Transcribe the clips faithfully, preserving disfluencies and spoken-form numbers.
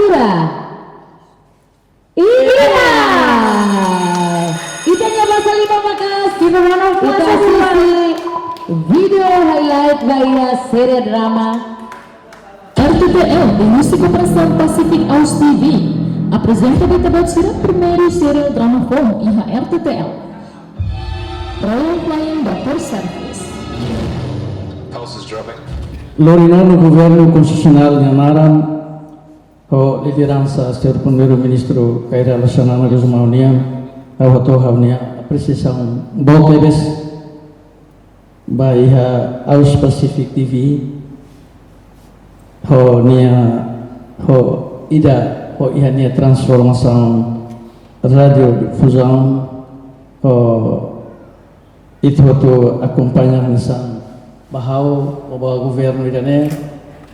Ida. Ita-nia basa liman maka'as. Give a round of applause, everyone. Ita asiste video highlight ba iha série drama. R T T L, iha kooperasaun Pacific House T V, aprezenta ba ita-boot sira primeiru série drama foun iha R T T L. Royal Flying Doctor Service. Pulse is dropping. Lori nonu Governu Konstitusionál nia naran, ho lideransa Señór Primeiru-Ministru Kay Rala Xanana Gusmão nian, ha'u hato'o ha'u-nia apresiasaun boot tebes ba iha Aus Pacific T V, ho nia, ho ida, ho iha nia transformasaun rádiu difuzaun, ho ita hotu akompaña hanesan ba ha'u, ba governu ida-ne'e,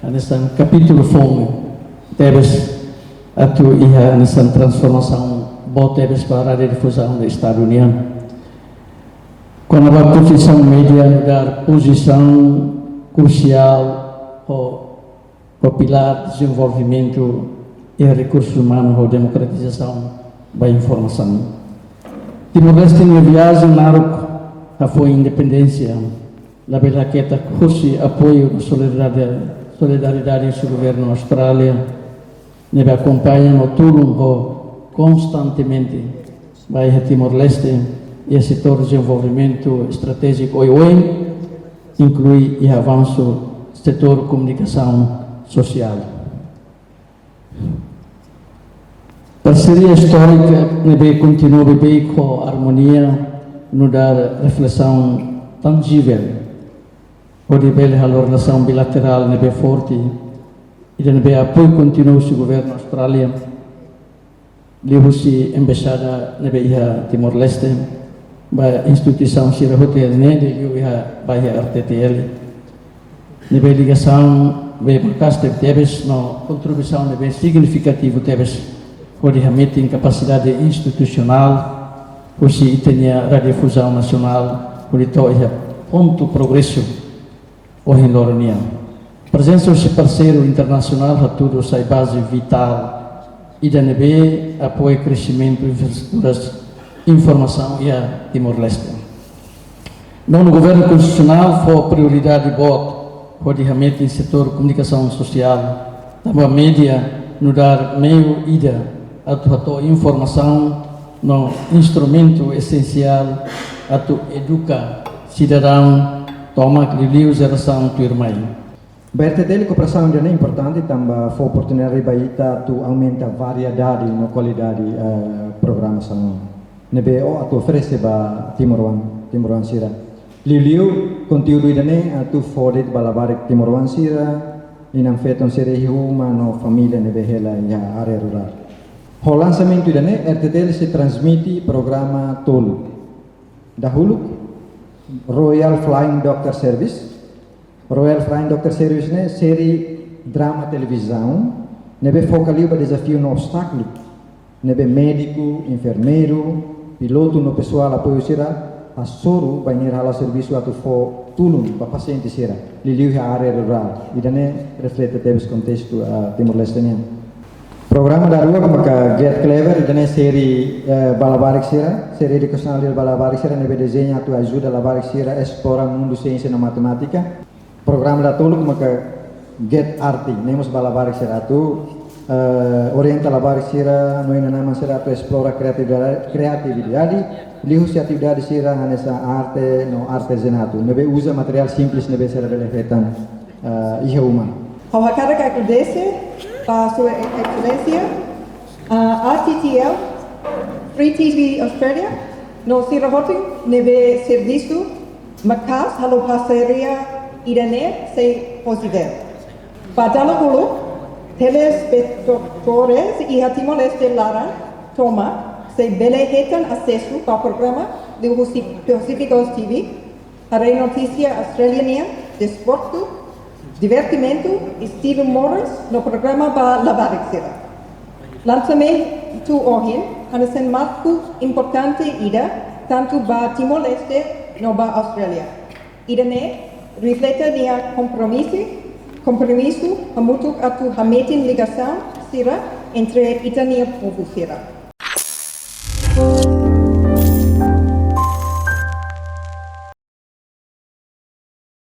hanesan kapítulu foun tebes atu iha hanesan transformasaun boot tebes ba rádiu difuzaun Estadu nian. Kona-ba profisaun média nu'udar pozisaun krusiál ho ho pilár dezenvolvimentu iha rekursu umanu ho demokratizasaun ba informasaun. Timor-Leste nia viajen naruk hafoin independénsia, labele haketak husi apoiu no solidariedade, solidariedade husi governu Austrália, ne'ebé akompaña no tulun ho konstantemente ba iha Timor-Leste, iha setór dezenvolvimentu estratéjiku oioin, inklui iha avansu setór komunikasaun sosiál. Parseria istórika ne'ebé kontinua beibeik ho armonia, nu'udar reflesaun tanjível hodi bele halo relasaun bilaterál ne'ebé forte, ida ne'ebé apoiu kontinua husi governu Austrália, liuhusi embaixada ne'ebé iha Timor-Leste, ba instituisaun sira hotu ne'e, liuliu iha, ba iha R T T L. Ne'ebé ligasaun ne'ebé maka'as tebes no kontribuisaun ne'ebé signifikativu tebes hodi hametin kapasidade institusionál husi ita-nia Rádiu Difuzaun Nasionál hodi to'o iha pontu progresu ohin loron nian. Prezensa husi parseiru internasionál hatudu sai baze vitál ida ne'ebé apoia kresimentu infraestruturas informasaun iha Timor-Leste. Nonu, Governu Konstitusionál fó prioridade boot hodi hametin setór komunikasaun sosiál, tanba média nu'udar meiu ida atu hato'o informasaun no instrumentu esensiál atu eduka sidadaun tomak, liuliu jerasaun tuirmai. Ba R T T L, kooperasaun ida-ne'e importante tanba fó oportunidade ba ita atu aumenta variedade no kualidade, eh, programasaun ne'ebé ó atu oferese ba timoroan, timoroan sira. Liuliu konteúdu ida-ne'e atu fó de'it ba labarik timoroan sira, inan-feton sira iha uma no família ne'ebé hela iha área rurál. Ho lansamentu ida-ne'e, R T T L sei transmite programa tolu. Dahuluk, Royal Flying Doctor Service. Royal Flying Doctor Service ne'e série drama televizaun ne'ebé foka liu ba dezafiu no obstákulu ne'ebé médiku, enfermeiru, pilotu no pesoál apoiu sira hasoru bainhira hala'o servisu atu fó tulun ba pasiente sira, liuliu iha área rurál. Ida-ne'e reflete tebes kontestu, ah, Timor-Leste nian. Programa daruak maka Get Clever, ida-ne'e série, eh, ba labarik sira, série edukasionál ba labarik sira ne'ebé dezeña atu ajuda labarik sira esplora mundu siénsia no matemátika. Programa datoluk maka Get Arty, ne'e mós ba labarik sira atu, eh, orienta labarik sira no inan-aman sira atu esplora kreatividade, kreatividade, liuhusi atividade sira hanesan arte no artezanatu, ne'ebé uza materiál simples ne'ebé sira bele hetan, eh, iha uma. Ha'u hakarak agradese ba Sua Exelénsia, ah, R T T L, Free T V Australia, no sira hotu ne'ebé servisu maka'as halo parseria ida-ne'e sei posivel. Ba dala uluk, telespetadores iha Timor-Leste laran tomak sei bele hetan asesu ba programa liuhusi Pacific House T V, haree notísia Austrália nian, desportu, divertimentu, estilu moris no programa ba labarik sira. Lansamentu ohin hanesan marku importante ida, tantu ba Timor-Leste no ba Austrália. Ida-ne'e reflete nia kompromisu, kompromisu hamutuk atu hametin ligasaun sira entre ita-nia povu sira.